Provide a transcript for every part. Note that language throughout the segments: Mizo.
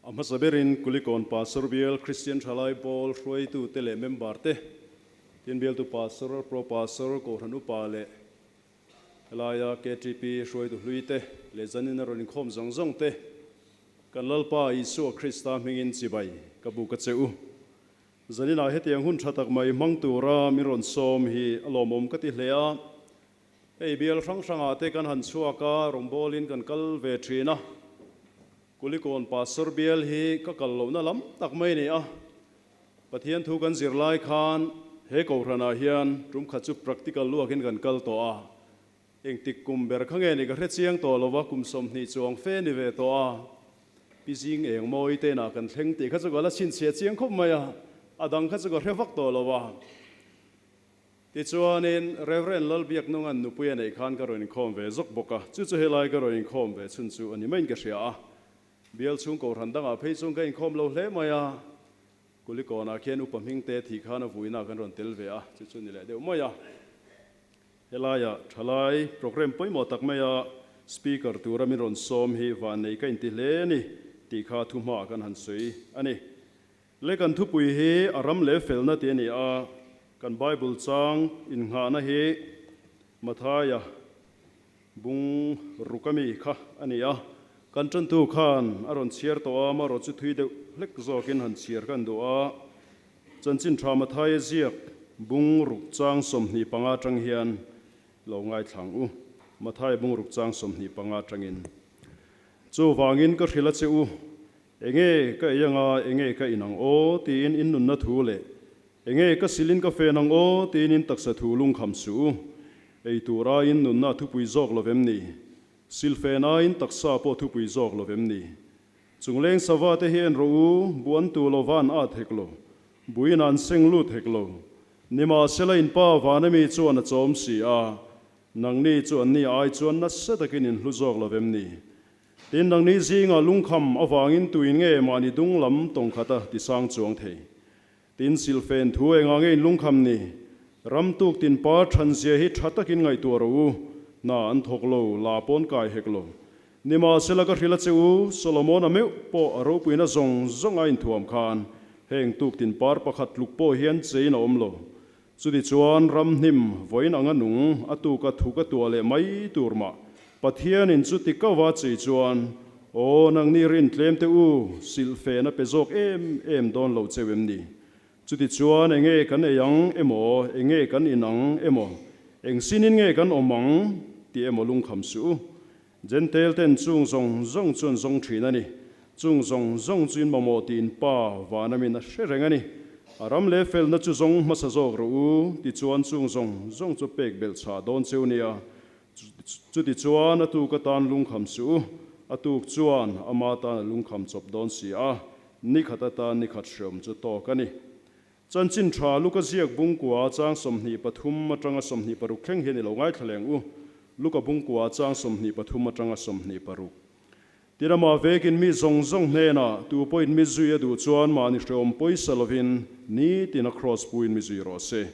A hmasa berin Kulikawn Pastor Bial Kristian Thalai Pawl hruaitute leh member te, tin bialtu Pastor, Pro Pastor, Kohhran Upa leh helaia ktp hruaitu hlui te leh zanin a rawn inkhawm zawng zawng te, kan Lalpa Isua Krista hmingin chibai ka buk a che u. Zaninah hetiang hun tha tak mai hmang tura min rawn sawm hi a lawmawm ka ti hle a. Hei bial hrang hrangah te kan han chhuak a, rawngbawlin kan kal ve thin a. Kulikawn Pastor bial hi ka kal lohna lam tak mai a ni a. Pathian thu kan zir lai khan he kohhranah hian tum khat chu practical luakin kan kal tawh a. Engtik kum ber kha nge ni ka hre chiang tawh lo va, kum 20 chuang fe ni ve tawh a. Pi Zing eng mawi te inah kan thleng tih kha chu ka la chhinchhiah chiang khawp mai a, a dang kha chu ka hre vak tawh lo va. Tichuanin, Rev. Lalbiaknunga'n nupui a neih khan ka rawn inkhawm ve zawk bawk a, chu chu helai ka rawn inkhawm ve chhun chu a ni maiin ka hria a. Bial chhung kohhran dangah phei chuan ka inkhawm lo hle mai a, Kulikawnah khian upa hmingte thih khan a vuina kan rawn tel ve a, chu chu ni leh deuh mai a. Helaia thalai programme pawimawh tak maia Speaker tura min rawn sawm hi vannei ka inti hle a ni tih kha thuhmaah kan han sawi a ni. Le kan thupui hi a ram leh felna tih a ni a, kan Bible chang innghahna hi Mathaia bung ruk ami kha a ni a, kan tantu khan a rawn chhiar tawh a, amaherawh chu thui deuh hlek zawkin han chhiar kan duh a, chanchin tha Mathaia ziak bung ruk chang 25 atang hian lo ngaithlang u, Mathaia bung ruk chang 25 atangin. Chuvangin ka hrilh a che u, Enge ka ei anga, enge ka in ang aw? tiin in nunna thu leh Enge ka silin ka fen ang aw? tiin in taksa thu lungkham suh u. Ei tur aiin nunna thupui zawk lo vem ni? Silfen aiin taksa pawh thupui zawk lo vem ni? Chungleng sava te hi en rawh u, bu an tu lo van at hek lo, buin an seng lut hek lo. Nimahsela in pa Vanami chuan a chawm si a, nangni chu anni ai chuan nasa takin in hlu zawk lo vem ni? Tin, nangni zingah lungkham avangin tuin nge mahni dung lam tawng khata tisang chuang thei? Tin, silfen thu engah nge in lungkham ni? Ram tuk tin pa thanzia hi tha takin ngaihtuah rawh u, hna an thawk lo, la pawn kai hek lo. Nimahsela ka hrilh a che u, Solomon-a meuh pawh a ropuina zawng zawng a inthuam khan heng tuk tin par pakhat tluk pawh hian chein a awm lo. Chutichuan ramhnim vawiin anga nung a tuka thu ka tuah leh mai tur mah Pathianin chuti kova chei chuan, Aw nangni rin tlem te u, silhfen a pe zawk em em dawn lo cheu em ni? Chutichuan enge kan ei ang emaw, enge kan in ang emaw, eng sinin nge kan awm ang tih emaw lungkham suh u. Jentail ten chung zawng zawng chu an zawng thin a ni. Chung zawng zawng chu in mamawh tih in Pa Vanamin a hre reng a ni. A ram leh felna chu zawng hmasa zawk rawh u, tichuan chung zawng zawng chu pek belh chhah dawn cheu nia. Chutichuan a tuk atan lungkham suh u, a tuk chuan ama tan a lungkham chawp dawn si a, nikhat atan nikhat hreawm chu tawk a ni. Chanchin tha Luka ziak bungkua chang 23 atanga 26 thleng hian i lo ngaithla leng u. Luka bungkua chang 23 atanga 26. Tirama vekin mi zawng zawng hnenah tu pawhin mi zui a duh chuan mahni hreawm pawisa lovin nitin a kraws puin mi zui rawh se.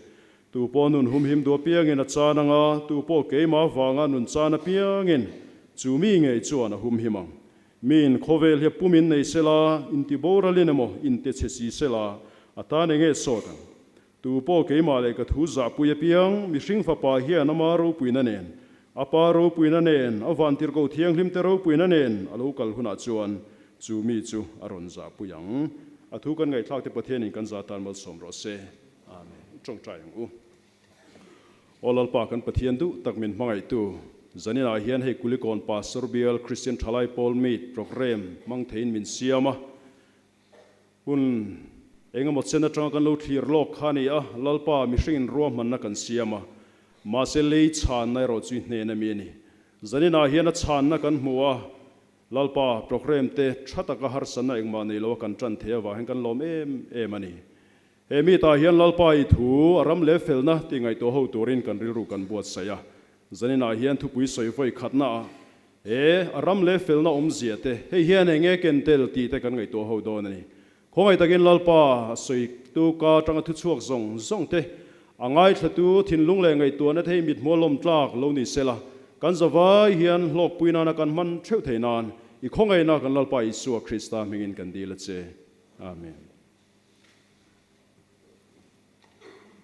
Tu pawh nun humhim duh apiangin a chan anga, tu pawh keimah vanga nun chan apiangin chu mi ngei chuan a humhim ang. Miin khawvel hi a pumin nei sela, intiboralin emaw intechhe si sela, a tan enge sawt ang? Tu pawh keimah leh ka thu zahpui apiang, mihring fapa hian ama ropuina nen, a pa ropuina nen, a vantirhkoh thianghlimte ropuina nen a lo kal hunah chuan chu mi chu a rawn zahpui ang. A thu kan ngaihthlakte Pathianin kan za tan malsawm rawh se. Amen. I tawngtai ang u. Aw Lalpa kan Pathian duh tak min hmangaihtu, zaninah hian hei Kulikawn Pastor Bial Christian Thalai Pawl Meet Programme hmang theiin min siam a, hun engemaw chen atanga kan lo thlir lawk kha a ni a, Lalpa mihringin ruahmanna kan siam a, mahse lei chhanna erawh chu i hnen ami a ni. Zaninah hian a chhanna kan hmu a, Lalpa programme te tha taka harsatna engmah nei loa kan tan thei avang hian kan lawm em em a ni. He mi tah hian Lalpa i thu a ram leh felna tih ngaihtuah ho turin kan rilru kan buatsaih a. Zaninah hian thupui sawi vawi khatna ah he a ram leh felna awmzia te, hei hian eng nge ken tel tih te kan ngaihtuah ho dawn a ni. Khawngaih takin Lalpa a sawi tu ka atanga thuchhuak zawng zawng te, a ngaithlatu thinlung leh ngaihtuahna te hi mithmual lawm tlak lo ni sela, kan zavai hian hlawkpui nana kan hman theuh thei nan. I khawngaihna kan Lalpa Isua Krista hmingin kan dil a che. Amen.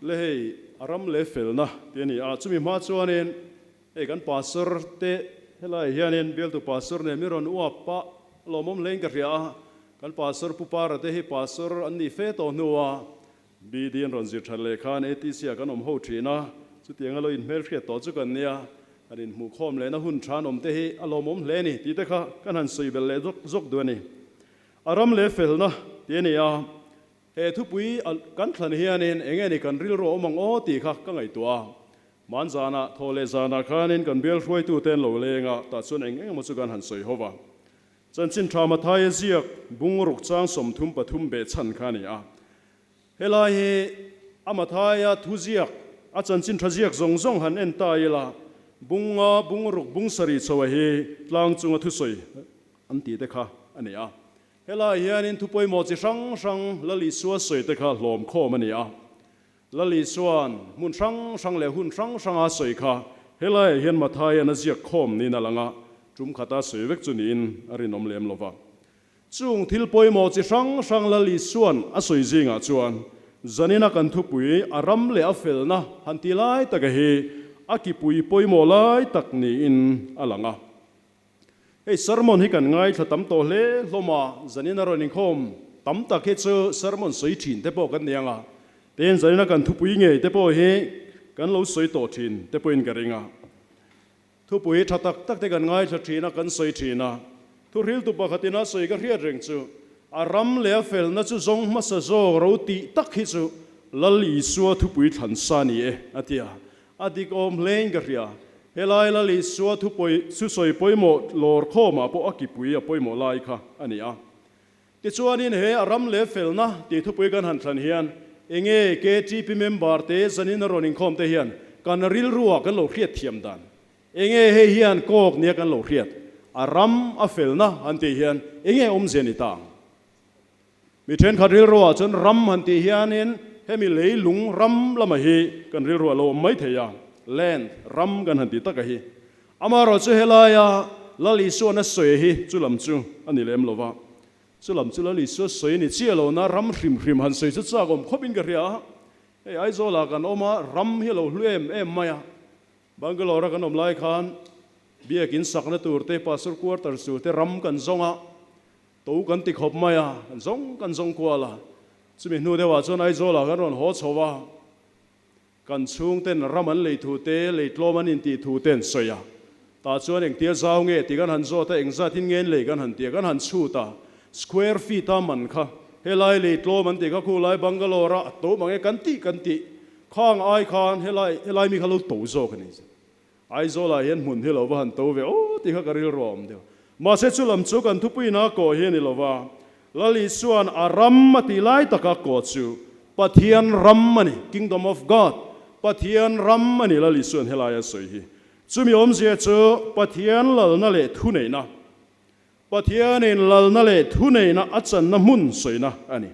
Le hei a ram leh felna tih a ni a, chumi hma chuanin hei kan pastor te helaiah hianin bialtu pastor nen min rawn uap pah lawmawm hlein ka hria a, kan pastor Pu Para te hi pastor an nih fe tawh hnua BD an rawn zir that leh khan ATC ah kan awm ho thin a, chutianga lo inhmelhriat tawh chu kan nia, han inhmuhkhawm lehna hun tha an awm te hi a lawmawm hle a ni tih te kha kan han sawi belh leh zawk zawk duh a ni. A ram leh felna tih a ni a, he thupui kan thlan hianin eng nge ni kan rilru a awm ang aw tih kha ka ngaihtuah a. Hmanzanah, thaw leh zanah khanin kan bial hruaitute an lo leng a, tah chuan eng eng emaw chu kan han sawi ho va. Chanchin tha Mathaia ziak bungruk chang 33 behchhan kha a ni a. Helai hi a Mathaia thuziak, a chanchin tha ziak zawng zawng han en ta ila, bunga bungruk bung sarih chhoa hi tlang chunga thusawi an tih te kha a ni a. Helai hianin thu pawimawh chi hrang hrang Lal Isua sawi te kha hlawm khawm a ni a. Lal Isua'n hmun hrang hrang leh hun hrang hranga sawi kha helaiah hian Mathaia'n a ziak khawm niin a lang a, tum khata sawi vek chu niin a rinawm lem lo va. Chung thil pawimawh chi hrang hrang Lal Isua'n a sawi zingah chuan zanina kan thupui a ram leh a felna han ti lai taka hi a kipui pawimawh lai tak niin a lang a. Hei sermon hi kan ngaithla tam tawh hle hlawm a, zanin a rawn inkhawm tam tak hi chu sermon sawi thin te pawh kan ni ang a, tin zanin a kan thupui ngei te pawh hi kan lo sawi tawh thin te pawhin ka ring a. Thupui tha tak tak te kan ngaithla thin a, kan sawi thin a, thuhriltu pakhatin a sawi ka hriat reng chu a ram leh a felna chu zawng hmasa zawk ro tih tak hi chu Lal Isua thupui thlan sa ni e a ti a, A dik awm hlein ka hria. Helai Lal Isua thupawi thusawi pawimawh lawr khawmah pawh a kipui a pawimawh lai kha a ni a. Tichuanin he a ram leh felna tih thupui kan han thlan hian enge KTP member te zanin a rawn inkhawm te hian kan rilruah kan lo hriat thiam dan enge hei hian kawk nia kan lo hriat a ram a felna han tih hian enge awmzia ni ta ang. Mi thenkhat rilruah chuan ram han tih hianin hemi leilung ram lama hi kan rilruah lo awm mai thei a, land, ram kan han ti taka hi. Amaherawh chu helaia Lal Isuan a sawi hi chu lam chu a ni lem lo va, chu lam chu Lal Isua sawi a ni chiah lo na ram hrim hrim han sawi chu chak awm khawpin ka hria a. Hei Aizawlah kan awm a, ram hi a lo hlu em em mai a. Bangalore-a kan awm lai khan biakin sakna tur te, pastor quarters tur te ram kan zawng a, To kan ti khawp mai a, kan zawng kan zawng kual a. Chumi hnu deuhah chuan Aizawlah kan rawn haw chho a, kan chhungten ram an lei thu te, lei tlawm an intih thu te an sawi a. Tah chuan engtia zau nge tih kan han zawt a, engzat in nge an lei kan han ti a, kan han chhut a. Square feet a man kha, helai lei tlawm an tih kha khulai Bangalore-a a to mang e kan tih kan tih khang ai khan helai helai mi kha lo to zawk a ni. Aizawlah hian hmun hi lo va han to ve aw tih kha ka rilru a awm deuh. Mahse chu lam chu kan thupuina kawh hi a ni lo va, Lal Isua'n a ram a tih lai taka kawh chu Pathian ram a ni, Kingdom of God, Pathian ram a ni Lal Isua'n helai a sawi hi. Chumi awmzia chu Pathian lalna leh thuneihna, Pathianin lalna leh thuneihna a channa hmun sawina a ni.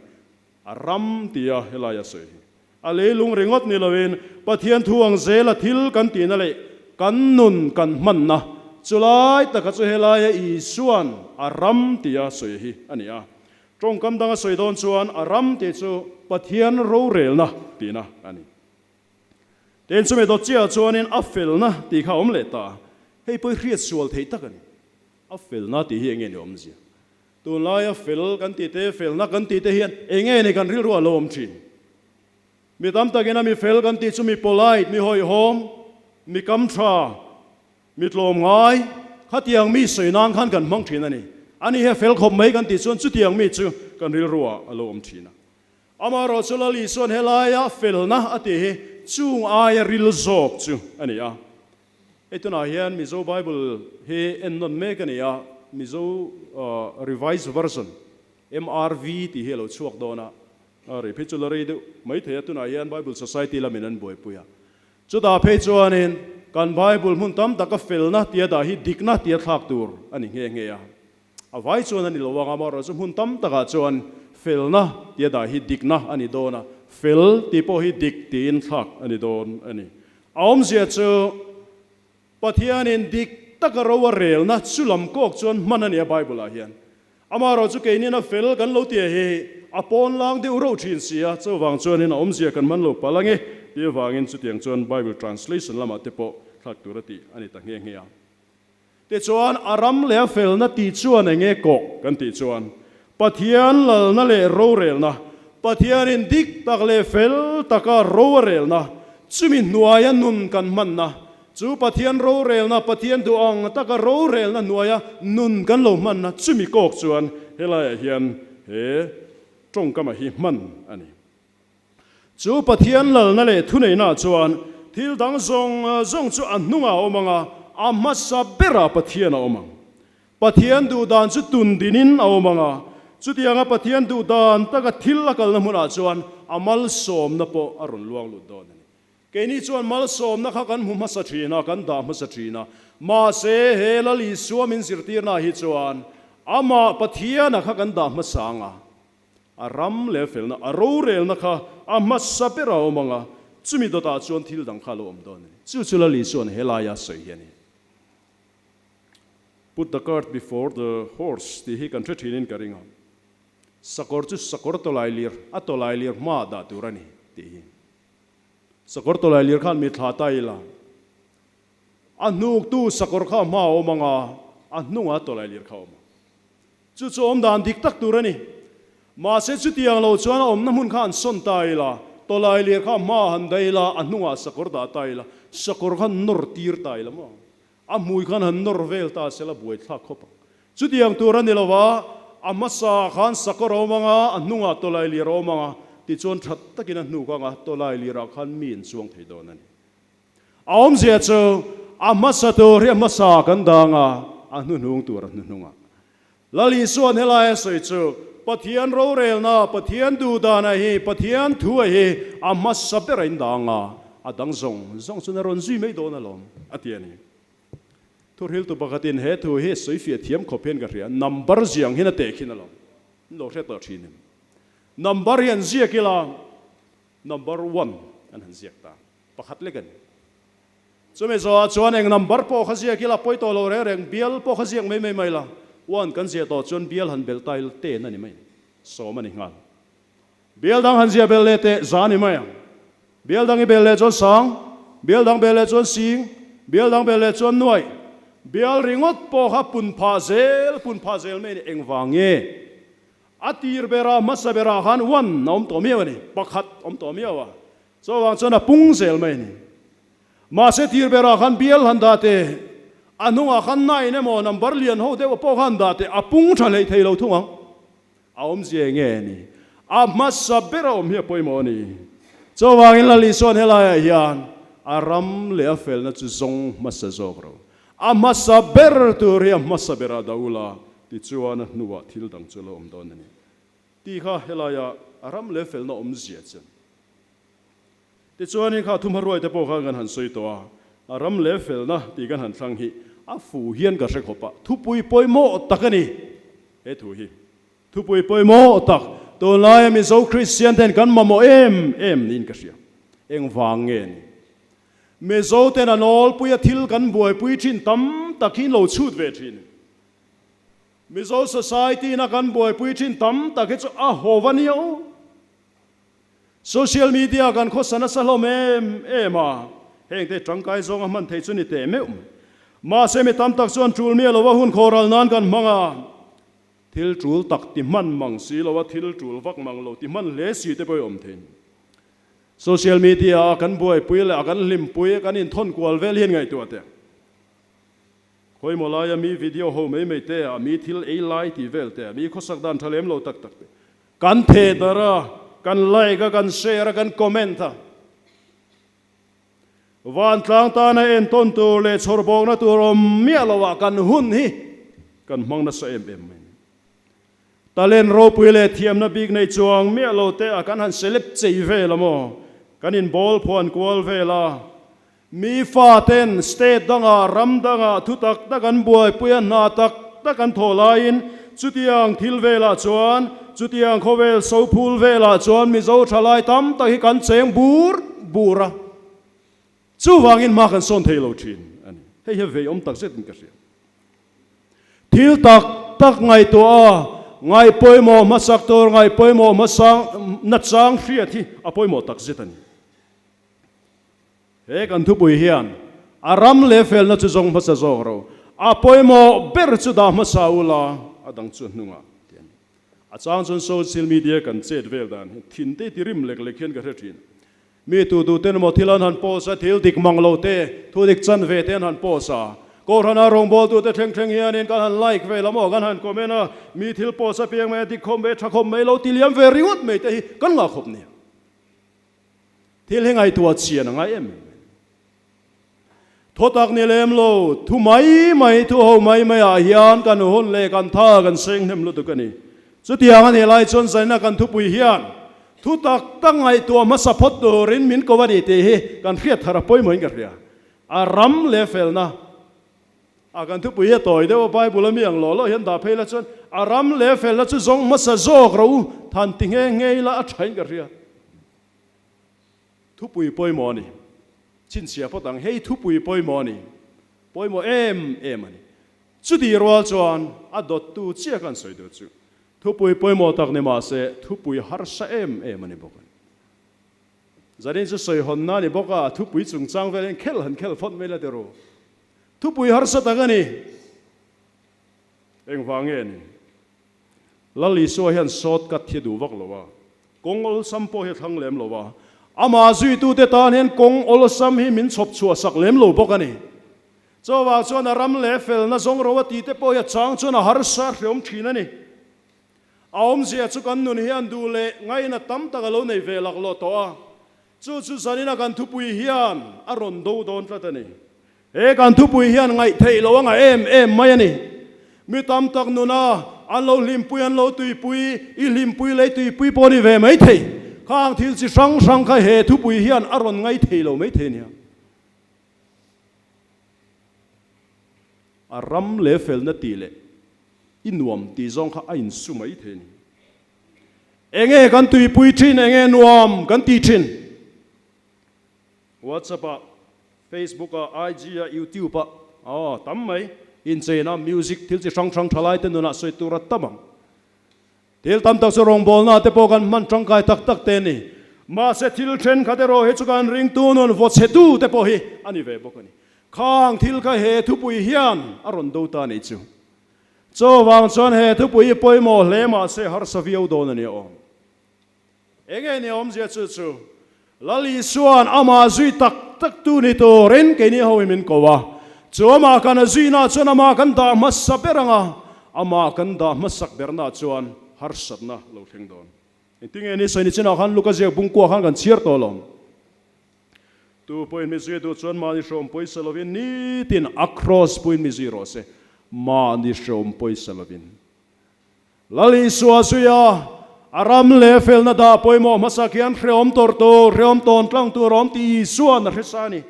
A ram tia helai a sawi hi a leilung ringawt ni loin Pathian thu ang zela thil kan tihna leh kan nun kan hmanna chulai taka chu helaia Isua'n a ram tia sawi hi a ni a. Tawngkam danga sawi dawn chuan a ram tih chu Pathian rorelna tihna a ni. Tin, chumi dawt chiahah chuanin a felna tih kha a awm leh ta. Hei pawh hi hriat sual theih tak a ni. A felna tih hi enge ni awmzia? Tunlaia fel kan tih te, felna kan tih te hian enge ni kan rilru a lo awm thin? Mi tam takin a mi fel kan tih chu mi polite, mi hawihhawm, mi kam tha, mi tlawm ngai, khatiang mi sawi nan khan kan hmang thin a ni. Ani hi a fel khawp mai kan tih chuan chutiang mi chu kan rilru ah a lo awm thin a. Amaherawh chu Lal Isua'n helaia felna a tih hi chung aia ril zawk chu a ni a. Hei tunah hian Mizo Bible hi en nawn mek a ni a, Mizo Revised Version, MRV, tih hi a lo chhuak dawn a, a ri phei chu la rei deuh mai thei a, tunah hian Bible Society lamin an buaipui a. Chutah phei chuanin kan Bible hmun tam taka felna tia dah hi dikna tia thlak tur a ni nghe nghe a. A vai chuan a ni lo ang, amaherawhchu hmun tam takah chuan felna tia dah hi dikna a ni dawn a, fel tih pawh hi dik tiin thlak a ni dawn a ni. A awmzia chu Pathianin dik taka ro a relna chu lam kawk chuan hman a ni a Bible-ah hian. Amaherawh chu keinin a fel kan lo tia hi a pawn lang deuh reuh thin si a, chuvang chuanin a awmzia kan man lo palh ange tih avangin chutiang chuan Bible translation lamah te pawh thlak tur a tih a ni ta nghe nghe a. Tichuan a ram leh a felna tih chuan eng nge kawh kan tih chuan Pathian lalna leh rorelna, Pathianin dik tak leh fel taka ro a relna, chumi hnuaia nun kan hmanna, Chu Pathian rorelna, Pathian duh ang taka rorelna hnuaia nun kan lo hmanna chumi kawk chuan helaiah hian he tawngkama hi hman a ni. Chu Pathian lalna leh thuneihnaah chuan thil dang zawng zawng chu a hnungah a awm ang a, a hmasa berah Pathian a awm ang. Pathian duh dan chu tun dinin a awm ang a, chutianga Pathian duh dan taka thil a kalna hmunah chuan a malsawmna pawh a rawn luang lut dawn a ni. Keini chuan malsawmna kha kan hmu hmasa thin a, kan dah hmasa thin a. Mahse, he Lal Isua min zirtirnaah hi chuan amah Pathiana kha kan dah hmasa ang a, a ram leh felna, a rorelna kha a hmasa ber a awm ang a, chumi dawtah chuan thil dang kha a lo awm dawn a ni. Chu chu Lal Isua'n he laia sawi hi a ni. Put the cart before the horse tih hi kan hre thinin ka ring a. Sakawr chu sakawr tawlailir, a tawlailir hmaah dah tur a ni tih hi. Sakawr tawlai lir khan mi thla ta ila, a hnuktu sakawr kha a hma a awm ang a, a hnungah tawlai lir kha a awm ang. Chu chu awm dan dik tak tur a ni. Mahse chutiang lo chuan a awmna hmun kha an sawn ta ila, tawlai lir kha a hma a han dah ila, a hnungah sakawr dah ta ila, sakawr kha nawr tir ta ila maw? A hmui khan han nawr vel ta sela buai thlak khawp ang. Chutiang tur a ni lo va, a hmasa khan sakawr a awm ang a, a hnungah tawlai lir a awm ang a, tichuan that takin a hnuk ang a, tawlai lirah khan mi an chuang thei dawn a ni. A awmzia chu a hmasa tur hi a hmasa kan dang a, a hnuhnung tur a hnuhnungah. Lal Isua'n helai a sawi chu, Pathian rorelna, Pathian duhdana hi, Pathian thu a hi a hmasa ber a indang a, a dang zawng zawng chuan a rawn zui mai dawn alawm, a ti a ni. Thuhriltu pakhatin he thu hi sawi fiah thiam khawp hian ka hria, number ziang hian a teh khin alawm, in lo hre tawh thin em? Number hi an ziak ila, number one an han ziak ta, pakhat lek a ni. Chumi zawhah chuan eng number pawh kha ziak ila pawi tawh lo reng reng, bial pawh kha ziak mai mai mai la, one kan ziah tawh chuan bial han belh ta ila ten a ni mai, sawm a ni nghal. Bial dang han ziah belh leh teh za a ni mai ang. Bial dang i belh leh chuan sang, bial dang belh leh chuan sing, bial dang belh leh chuan nuaih. Bial ringawt pawh kha pun phah zel, pun phah zel mai a ni. Engvang nge? A tir berah hmasa berah khan one a awm tawh miau a ni, pakhat awm tawh miau a. Chuvang chuan a pung zel mai a ni. Mahse tir berah khan bial han dah teh, a hnungah khan nine emaw number lian ho deuh pawh khan dah teh, a pung tha hleih thei lo thung ang. A awmzia eng nge a ni? A hmasa ber a awm hi a pawimawh a ni. Chuvangin Lal Isua'n helaiah hian a ram leh a felna chu zawng hmasa zawk ro. A hmasa ber tur hi a hmasa berah dah ula, tichuan a hnuah thil dang chu a lo awm dawn a ni. Tih kha helaiah a ram leh felna awmzia chu. Tichuanin kha thumharuaite pawh khan kan han sawi tawh a, a ram leh felna tih kan han thlang hi a fu hian ka hre khawp a, thupui pawimawh tak a ni he thu hi. Thupui pawimawh tak, tunlaia Mizo Kristian ten kan mamawh em em niin ka hria. Engvang nge ni? Mizo ten a nawlpuia thil kan buaipui thin tam tak hi lo chhut ve thin. Mizo society na kan buaipui thin tam tak hi chu a haw va nia u. Social media kan khawsa nasa hlawm em em a, heng te tangkai zawnga hman thei chu ni teh meuh mai. Mahse mi tam tak chuan tul miah lova hun khawral nan kan hmang a, thil tul tak ti hman mang si lo a, thil tul vak mang lo ti hman hle si te pawh i awm thei. Social media a kan buaipui leh a kan hlimpui kan inthawn kual vel hian ngaihtuah teh. Khawimaw laia mi video ho mai mai te a, mi thil ei lai tih vel te a, mi khawsak dan tha lem lo tak tak te kan theh darh a, kan like a, kan share a, kan comment a. Vantlang tana entawn tur leh chhawrbawkna tur awm miah lo ah kan hun hi kan hmang nasa em em mai. Talent ropui leh thiamna bik nei chuang miah lo te a kan han celeb chei vel a maw? Kan inbawl phuan kual vel a. Mi faten state dangah, ram dangah thu tak tak an buaipui a, hna tak tak an thawh laiin chutiang thil velah chuan, chutiang khawvel sophul velah chuan Mizo thalai tam tak hi kan cheng bur bur a, chuvangin hma kan sawn thei lo thin a ni. Hei hi vei awm tak zetin ka hria. Thil tak tak ngaihtuah a, ngaih pawimawh hmasak tur ngaih pawimawh hmasa nachang hriat hi a pawimawh tak zet a ni. He kan thupui hian a ram leh felna chu zawng hmasa zawk ro, a pawimawh ber chu dah hmasa ula, a dang chu a hnungah ti a ni. A chang chuan social media kan chet vel dan hi thin te ti rim lek lek hian ka hre thin. Mi tu tu ten emaw thil an han post a, thil dik mang lo te, thu dik chan ve te an han post a. Kohhrana rawngbawltu te thleng thleng hianin kan han like ve la maw, kan han comment a, mi thil post a piang mai a, dik khawm ve, tha khawm mai lo ti liam ve ringawt mai te hi kan ngah khawp nia. Thil hi ngaihtuah chian a ngai em em. Thaw tak ni lem lo, thu mai mai, thu ho mai mai ah hian kan hun leh kan tha kan seng hnem lutuk a ni. Chutiang a nih lai chuan zaina kan thupui hian thu tak tak ngaihtuah hmasa phawt turin min ko a ni tih hi kan hriat thar a pawimawhin ka hria. A ram leh felna a kan thupui hi a tawi deuh a, Bible a mi ang lawh lawh hian dah phei la chuan a ram leh felna chu zawng hmasa zawk ro u than ti nghe nghe ila a thain ka hria. Thupui pawimawh a ni. Chhinchhiah phawt ang, hei thupui pawimawh a ni. Pawimawh em em a ni. Chutih rual chuan a dawttu chiah kan sawi duh chu thupui pawimawh tak ni mah se thupui harsa em em a ni bawk a ni. Zanin chu sawi hawnna a ni bawk a, thupui chungchang vel hian khel han khel phawt mai la ti ru. Thupui harsa tak a ni. Engvang nge ni? Lal Isua hian short cut hi a duh vak lo a, kawng awlsam pawh hi a thlang lem lo a, amah zuitute tan hian kawng awlsam hi min chhawp chhuah sak lem lo bawk a ni. Chuvang chuan a ram leh felna zawng ro a tih te pawh hi a chang chuan a harsa hreawm thin a ni. A awmzia chu kan nun hian duh leh ngaina tam tak a lo nei ve laklawh tawh a, chu chu zanina kan thupui hian a rawn do dawn tlat a ni. He kan thupui hian ngaihtheih lo a ngah em em mai a ni. Mi tam tak nuna an lo hlimpui, an lo tuipui, i hlimpui leh i tuipui pawh a ni ve mai thei. Khang thil chi hrang hrang kha he thupui hian a rawn ngaithei lo mai thei nia. A ram leh felna tih leh i nuam tih zawng kha a insu mai thei a ni. Enge kan tuipui thin, enge nuam kan ti thin? WhatsApp ah, Facebook ah, IG ah, YouTube ah, aw tam mai, incheina, music, thil chi hrang hrang thalai te nunah sawi tur a tam ang. Thil tam tak chu rawngbawlna te pawh kan hman tangkai tak tak te a ni. Mahse thil thenkhat erawh hi chu kan ringtu nun vaw chhetu te pawh hi a ni ve bawk a ni. Khang thil kha he thupui hian a rawn do ta a nih chu. Chuvang chuan he thupui hi pawimawh hle mahse harsa viau dawn a ni awm. Enge ni awmzia chu chu Lal Isua'n amah zui tak tak tu ni turin keini ho hi min ko a. Chu amah kan a zuina chuan amah kan dah hmasa ber ang a, amah kan dah hmasak berna chuan harsatna lo thleng dawn. Engtinge ni sawi ni chinah khan Luka ziak bungkua khan kan chhiar tawh lo. Tu pawhin mi zui duh chuan mahni hreawm pawisa lovin nitin a kraws puiin mi zui rawh se, mahni hreawm pawisa lovin. Lal Isua zuia a ram leh felna dah pawimawh hmasa khian hrehawm tawrh tur, hrehawm tawn tlang tur a awm tih Isua'n a hresa a ni.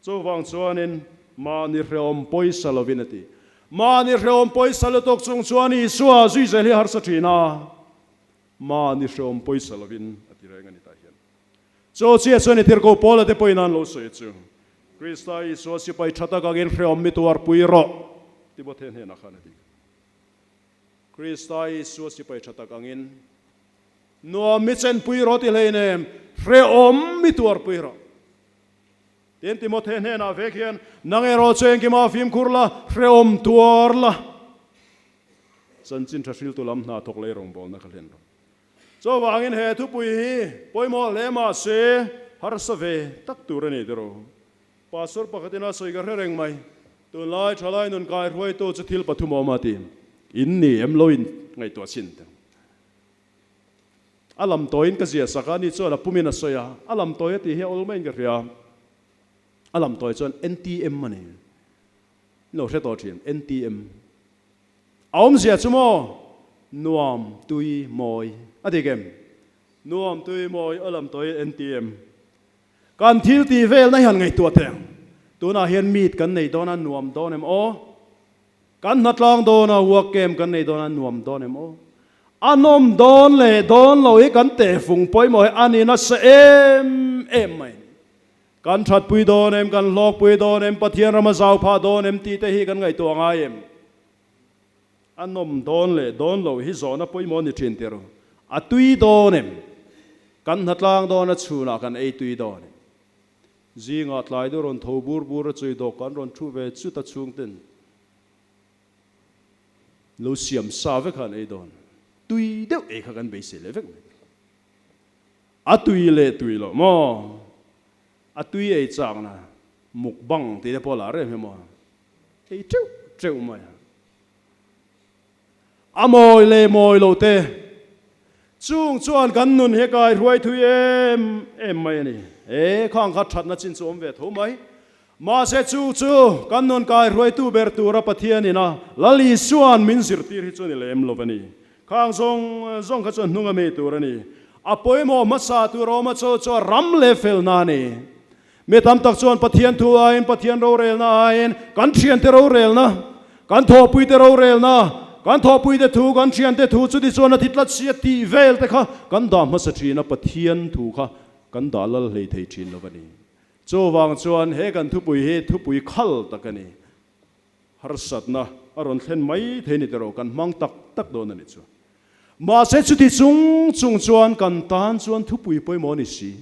Chuvang chuanin mahni hrehawm pawisa lovin a ti. Mahni hrehawm pawisa lutuk chung chuan Isua zui zel hi a harsa thin a, mahni hrehawm pawisa lovin a ti reng a ni tah hian. Chu chiah chuan i tirhkoh Paula te pawhin an lo sawi chu, Krista Isua sipai tha tak angin hrehawm mi tuarpui rawh, Timothea hnenah khan a ti. Krista Isua sipai tha tak angin nuam mi chenpui rawh ti hleinem, hrehawm mi tuarpui rawh. Tin, Timothe hnenah vek hian, Nang erawh chu engkimah fimkhur la, hrehawm tuar la. Chanchin tha hriltu lam hna thawk lei rawngbawlna kha hlen rawh. Chuvangin he thupui hi pawimawh hle mah se harsa ve tak tur a ni tiraw. Pastor pakhatin a sawi ka hre reng mai, Tunlai thalai nun kai hruaitu chu thil pathum a awm a ti. In ni em lo in ngaihtuah chin teh. A lam tawiin ka zia sak a, ani chuan a pumin a sawi a, a lam tawi a tih hi a awl maiin ka hria. A lam tawi chuan NTM a ni. In lo hre tawh thin, NTM. A awmzia chu maw? Nuam tui mawi a dik em? Nuam tui mawi a lam tawi NTM. Kan thil tih velna hian ngaihtuah teh ang. Tunah hian meet kan nei dawn a nuam dawn em aw? Kan hnatlang dawn a work camp kan nei dawn a nuam dawn em aw? A nawm dawn leh dawn lo hi kan tehfung pawimawh hi a ni nasa em em mai. Kan thatpui dawn em, kan hlawkpui dawn em, Pathian ram a zau phah dawn em tih te hi kan ngaihtuah ngai em? A nawm dawn leh dawn loh hi zawhna pawimawh ni thin tir. A tui dawn em? Kan hnatlang dawn a chhunah kan ei tui dawn em? Zingah tlai deuh rawn tho bur bur a chui dawk kan rawn thu ve chut a chhungten lo siam sa vek kha an ei dawn. Tui deuh ei kha kan beisei leh vek mai. A tui leh tui loh maw? A tui ei chakna mukbang tih te pawh lah rem hi maw? Ei teuh teuh mai a. A mawi leh mawi lo te chung chuan kan nun hi kai hruai thui em em mai a ni. E khang kha thatna chin chu awm ve tho mai. Mahse chu chu kan nun kai hruaitu ber tura Pathian ina Lal Isua'n min zirtir hi chu ni lem lo a ni. Khang zawng zawng kha chuan hnung a mi tur a ni. A pawimawh hmasa tur awm a chu chu a ram leh felna a ni. Mi tam tak chuan Pathian thu aiin, Pathian rorelna aiin, kan thiante rorelna, kan thawhpuite rorelna, kan thawhpuite thu, kan thiante thu chuti chuan a thi tlat si a tih vel te kha kan dah hmasa thin a, Pathian thu kha kan dah lal hlei thei thin lo a ni. Chuvang chuan he kan thupui hi thupui khal tak a ni. Harsatna a rawn thlen mai thei ni tiraw kan hmang tak tak dawn a ni chu. Mahse chuti chung chung chuan kan tan chuan thupui pawimawh a ni si.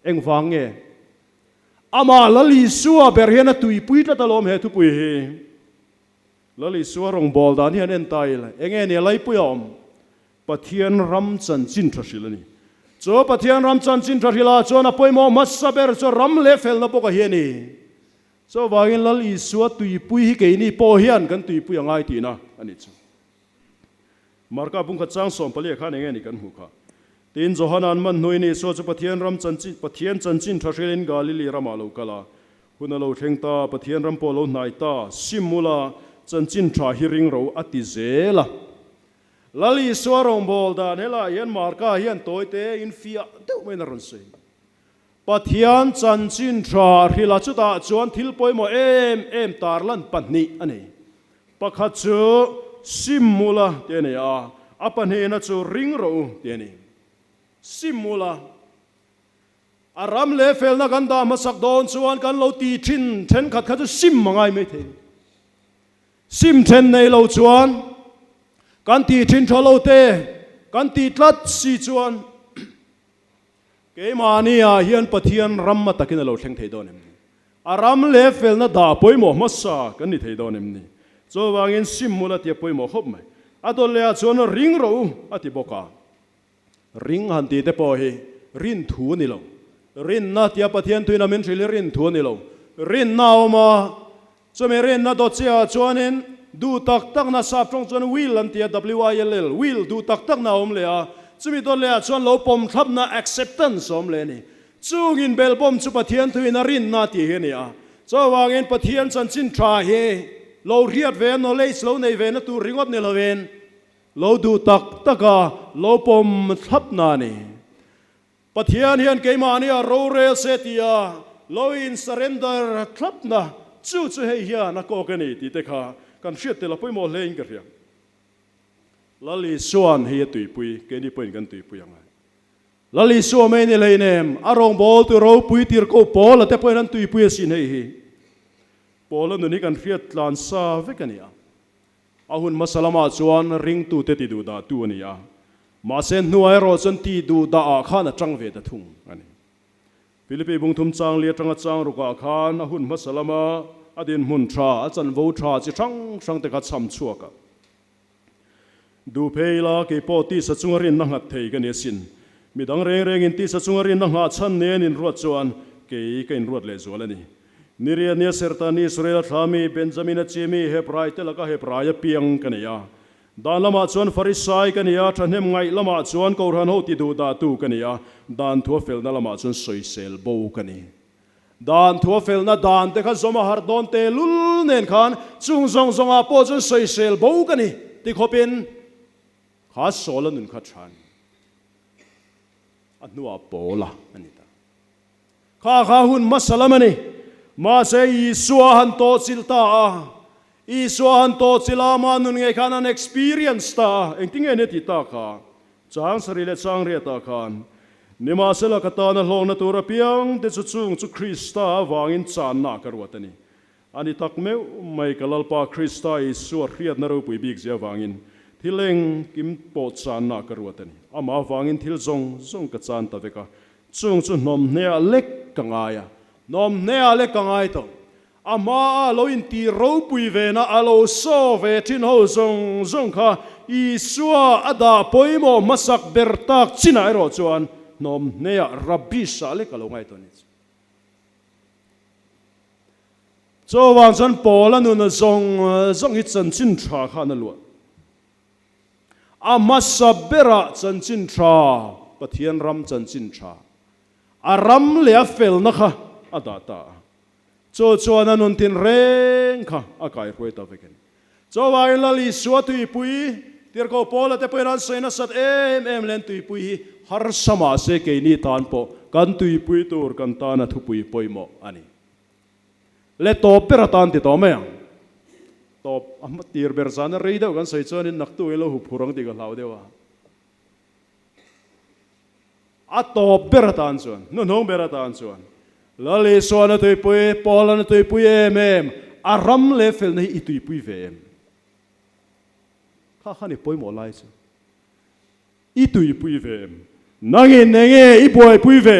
Engvang nge? Amah Lal Isua ber hian a tuipui tlat alawm he thupui hi. Lal Isua rawngbâwl dan hi an en ta ila, enge nia laipui a awm? Pathian ram chanchin tha hrilh a ni. Chu Pathian ram chanchin tha hrilhah chuan a pawimawh hmasa ber chu ram leh felna bawk a hi a ni. Chuvangin Lal Isua tuipui hi keini pawh hian kan tuipui a ngai tihna a ni chu. Marka bungkhat chang sawmpalia khan enge ni kan hmuh kha? Tin, Johana an man hnuin Isua chu Pathian ram chanchin, Pathian chanchin tha hrilhin Galili ramah a lo kal a. Hun a lo thleng ta, Pathian ram pawh a lo hnai ta, sim ula, chanchin tha hi ring ro a ti zel a. Lal Isua rawngbâwl dan helaiah hian Marka hian tawi te in fiah deuh maiin a rawn sawi. Pathian chanchin tha hrilh a, chutah chuan thil pawimawh em em tarlan pahnih a nei. Pakhat chu sim mula tih a ni a, a pahnihna chu ring rawh u tih a ni. Sim mula a ram leh felna kan dah hmasak dawn chuan kan lo ti thin thenkhat kha chu sim a ngai mai thei. Sim then nei lo chuan kan ti thin tha lo te, kan ti tlat si chuan Keimahni ah hian Pathian ram a takin a lo thleng thei dawn em ni? A ram leh felna dah pawimawh hmasa kan ni thei dawn em ni? Chuvangin sim mula tia pawimawh khawp mai. A dawt leh ah chuan ring rawh u a ti bawk a. Ring han tih te pawh hi rin thu a ni lo. Rinna tia Pathian thuin a min hrilh hi rin thu a ni lo. Rinna a awm a, Chumi rinna dawt chiahah chuanin duh tak takna sap tawng chuan will an ti a, W-I-L-L, will, duh tak takna a awm leh a, chumi dawt lehah chuan lo pawm thlapna, acceptance, a awm leh a ni. Chung inbelhbawm chu Pathian thuin a rinna tih hi a ni a. Chuvangin Pathian chanchin tha hi lo hriat ve a, knowledge lo nei ve na tur ringawt ni lovin lo duh tak taka lo pawm thlapna a ni. Pathian hian keimahnia rorel se tia lo in surrender thlapna chu chu hei hian a kawk a ni tih te kha kan hriat tel a pawimawh hle in ka hria. Lal Isua'n hei a tuipui, keini pawhin kan tuipui ang a. Lal Isua mai ni hleinem, a rawngbâwl tu ropui tirhkoh Paula te pawhin an tuipui asin hei hi. Paula nun hi kan hriat tlan sa vek a ni a. A hun hmasa lamah chuan ringtute ti duhdahtu a ni a, mahse hnuai erawh chuan ti duhdahah khan a tang ve ta thung a ni. Philippi bungthum changli atanga chang rukah khan a hun hmasa lama a dinhmun tha, a chanvo tha chi hrang hrangte kha chham chhuak a. Duh phei ila keipawh tisa chunga rinna nghat thei ka ni asin. Midang reng rengin tisa chunga rinna nghah chhan nen inruat chuan kei ka inruat lehzual a ni. Niriania Sertani Israela thlami Benjamina chimi Hebrai te laka Hebrai a piang ka nei a. Dan lamah chuan Farisai ka ni a, thahnem ngaih lamah chuan Kohhran ho ti duh dahtu ka ni a, dan thua felna lamah chuan sawisel bo ka ni. Dan thua felna dan te kha zawm a harh dawn te lul nen khan chung zawng zawngah pawh chuan sawisel bo ka ni ti khawpin kha Saula nun kha tha a ni. A hnuah Paula a ni ta. Kha kha hun hmasa lam a ni. Mahse Isua han tawhchilh ta a, Isua han tawhchilh a, amah nun ngei khan an experience ta a. Engtin nge ni a tih ta kha? Chang sarih leh chang riatah khan. Nimahsela ka tana hlawkna tur apiang te chu chung chu Krista avangin channa ka ruat a ni. A ni tak meuh mai ka Lalpa Krista Isua hriatna ropui bik zia avangin thil engkim pawh channa ka ruat a ni. Amah avangin thil zawng zawng ka chan ta vek a, chung chu hnawmhneah lek ka ngai a, hnawmhneah lek ka ngai tawh. A hmaa lo inti ropui vena a lo saw ve thin ho zawng zawng kha Isua a dah pawimawh hmasak ber tak chinah erawh chuan hnawmhneah rubbish-ah lek a lo ngai tawh a ni. Chuvang chuan Paula nuna zawng zawng hi chanchin tha khan a luah. A hmasa berah chanchin tha, Pathian ram chanchin tha, a ram leh a felna kha a dah ta a. Chu chuan a nun tin reng kha a kaihruai ta vek a ni. Chuvangin Lal Isua tuipui, Tirhkoh Paula te pawhin an sawi nasat em em len tuipui hi harsa mah se keini tan pawh kan tuipui tur kan tana thupui pawimawh a ni. Le tawp ber atan ti tawh mai ang. Tawp a hma tir ber zana rei deuh kan sawi chuanin naktu in lo hup hur ang tih ka hlau deuh a. A tawp ber atan chuan, hnuhnung ber atan chuan, Lal Isuan a tuipui, Paulan a tuipui em em, a ram leh felna hi i tuipui ve em? Kha khan i pawimawh lai chu i tuipui ve em? Nangin enge i buaipui ve?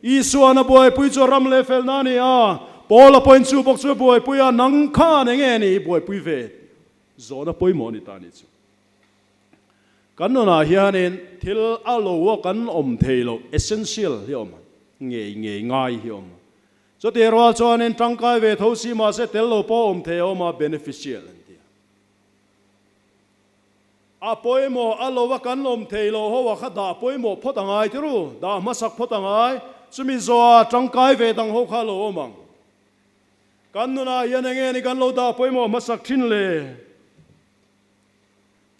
Isuan a buaipui chu a ram leh felna a ni a, Paula pawhin chu bawk chu a buaipui a, nang khan enge ni i buaipui ve? Zawhna pawimawh a ni ta a nih chu. Kan nunah hianin thil a lo a kan awm thei loh, essential, hi a awm a, ngei ngei ngai hi a awm a. Chutih rual chuanin tangkai ve tho si mahse tel lo pawh awm thei a awm a, beneficial an ti a. A pawimawh a lo a kan awm thei loh ho a kha dah pawimawh phawt a ngai ti ru, dah hmasak phawt a ngai, chumi zawha tangkai ve dang ho kha a lo awm ang. Kan nunah hian enge ni kan lo dah pawimawh hmasak thin le?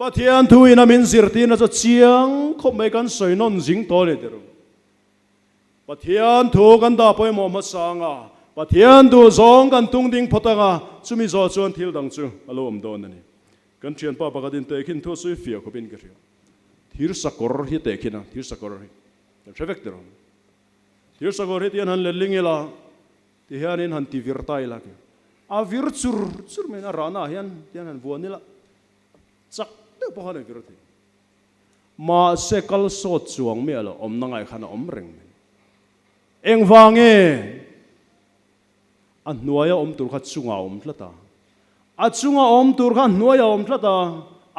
Pathian thu in a min zirtirna chu chiang khawp mai kan sawi nawn zing tawh a ni tirh. Pathian thu kan dah pawimawh hmasa ang a, Pathian duh zawng kan tung ding phawt ang a, chumi zawh chuan thil dang chu a lo awm dawn a ni. Kan thianpa pakhat in tehkhin thu a sawi fiah khawpin ka hria. Thir sakawr hi tehkhin a, thir sakawr hi kan hre vek tirh. Thir sakawr hi tihian han letling ila, Tihianin han ti vir ta ila ke a vir chur chur mai in a rahna ah hian tihian han vuan ila chak deuh pawh khan a vir thei. Mahse kal sawt chuang miah lo awmna ngai khan a awm reng mai. Engvang nge a hnuaia awm tur kha chungah a awm tlat a, a chunga awm tur kha hnuaiah a awm tlat a,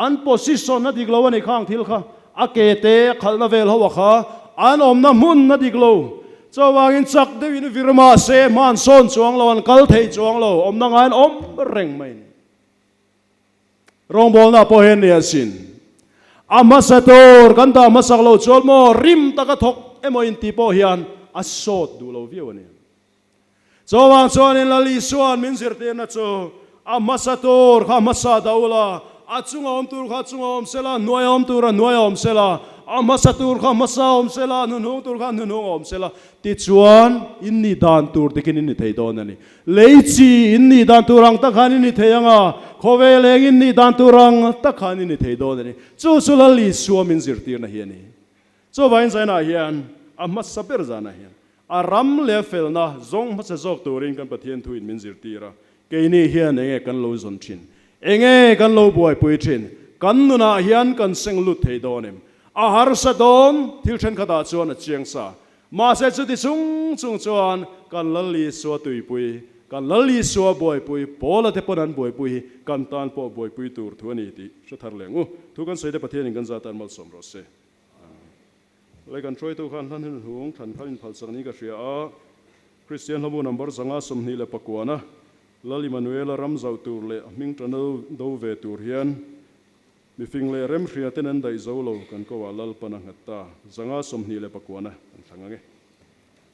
an position a dik lo a ni khang thil kha, a ke te a khalhna vel ho a kha an awmna hmun a dik lo. Chuvangin chak deuhin vir mah se hma an sawn chuang lo, an kal thei chuang lo, awmna ngaiin awm reng mai a ni. Rawngbawlna pawh hian ni asin. A hmasa tur kan dah hmasak lo chuan maw rim taka thawk emaw inti pawh hian a sawt duh lo viau a ni. Chuvang chuanin Lal Isua'n min zirtirna chu, A hmasa tur kha hmasa dah ula, a chunga awm tur kha a chunga awm sela, a hnuaia awm tur a hnuaia awm sela, a hmasa tur kha hmasa awm sela, a hnuhnung tur kha a hnuhnung awm sela, tichuan in nih dan tur dikin in ni thei dawn a ni. Lei chi in nih dan tur ang tak khan in ni thei ang a, khawvel eng in nih dan tur ang tak khan in ni thei dawn a ni. Chu chu Lal Isua min zirtirna hi a ni. Chuvangin zainah hian a hmasa ber zanah hian A ram leh felna zawng hmasa zawk turin kan Pathian thuin min zirtir a, keini hian enge kan lo zawn thin? Enge kan lo buaipui thin? Kan nunah hian kan seng lut thei dawn em? A harsa dawn thil thenkhatah chuan a chiang sa. Mahse chuti chung chung chuan kan Lal Isua tuipui, kan Lal Isua buaipui, Paula te pawn an buaipui hi kan tan pawh buaipui tur thu a ni tih hre thar leh ang u. Thu kan sawi te Pathianin kan zatan malsawm rawh se. Lei kan hruaitu khan hlan hun hung thlan khan inphal chak niin ka hria a, Kristian hlamu number 529-a Lal Immanuela ram zauh tur leh a hming tana do ve tur hian mifing leh remhria ten an daih zo lo kan ko ah Lalpan a nghat ta, 529 kan thlang ang e.